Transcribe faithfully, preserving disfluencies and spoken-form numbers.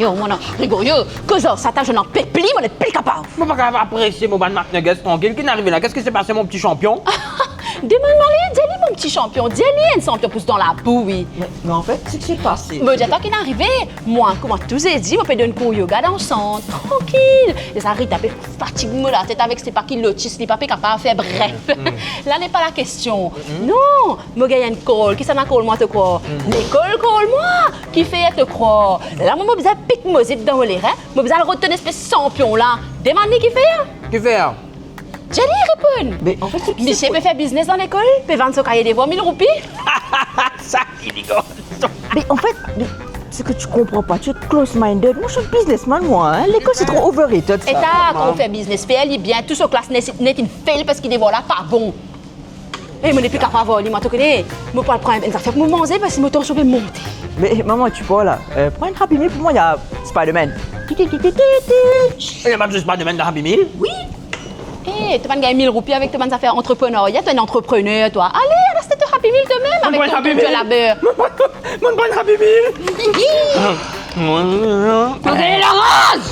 Yo, mwa la, Gregorio, koz ar sa, ta, mo anpes li, mo nepli kapav. Mo pa kapav apresie mo bann McNuggets trankil. Ki'nn arive la? Qu'est-ce qui s'est passé, mon petit champion? Demann mwa li, dir li, mon petit champion, dir li, enn sanpie pous dan labou, wi. Me, me anfet, seki se pase? Mo dir twa ki'nn arive, mwa, kouma tou zedi, mo pe donn kour yoga dan sant, trankil. E sa Rita pe fatig mo latet avek sepa ki lotis li pa pe kapav fer, bref. La n'est pas la question. Non, mo gagn enn call. Kisannla call mwa, to krwar? Lekol call mwa. Kifer, to krwar? La, mwa, mo bizin pik mo zip dan mo lerin. Mo bizin al rod to espes sanpie la. Demann li kifer. Kifer? Dir li reponn. Me anfet, seki se... Misie pe fer biznes dan lekol, pe vann so kaye devwar mil roupi. Sa ki rigol. Me anfet, me, seki to konpran pa, to close-minded. Mwa, mo businessman, mwa, hein. Lekol, se tro overrated, sa. E ta, kouma fer biznes, fer li bien, tou so klas net, net inn fail parski devwar la pa bon. E mo nepli kapav ar li, mwa, to kone, mo pou al pran enn zafer pou mo manze, parski mo tansion pe monte. Me, mama, to pe la, euh, pran enn Happy Meal pou mwa, ena Spider-Man. Ti, ti, ti. Ena bann Spider-Man dan Happy Meal? Wi. E, to pa'nn gagn mil roupi avek to bann zafer antreprenarya, to enn antreprener, twa. Ale, al aste to Happy Meal to mem, avek to doudou a laber. Mo pran Happy Meal. Mo gagn laraz!